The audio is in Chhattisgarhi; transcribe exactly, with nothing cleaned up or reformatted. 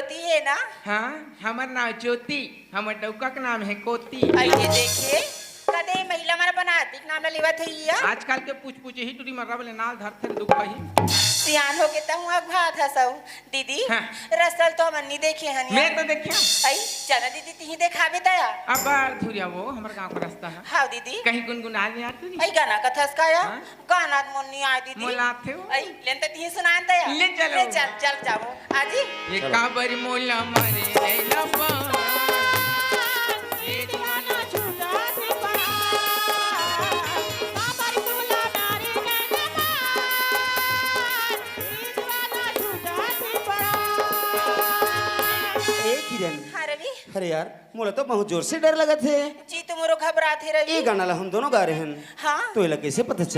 ती हे ना? हाँ, हमर नाम ज्योति, हमर डउका के नाम हे कोती। अइए देखे, कदे महिला मन अपन आदमी के नाम ल लेवत हे इया। आजकल के पूछ पूछ ही टूरी मर्रा ले नाल धरथे दुख ही। सियान होके तहूँ अघात हसउ। दीदी, हाँ। रसल तो हमन नी देखे हन। मैं तो देखे। अई, चला दीदी, तिही देखाबे तया। अब बार धुरिया वो हमर गांव का रास्ता है। हाँ दीदी। कहीं गुनगुना ले यार तू नहीं। अई गाना कथस का या? हाँ। गाना त मोर नी आय दीदी। मोला आथे वो। अई, लेन त तिही सुनान तया। ले चलो। ले चल, चल जाबो। आजी। ये चलो। काबर मोला मारे नैना बा। ये दीवाना छूटा से पड़ा। काबर मोला मारे नैना बा। ए किरण। हाँ रवि। अरे यार, मोला तो बहुत जोर से डर लगत हे। जी, तो मोरो घबरात हे रवि। ये गाना ला हम दोनों गा रहे हैं। हाँ। तो एला कैसे पता चल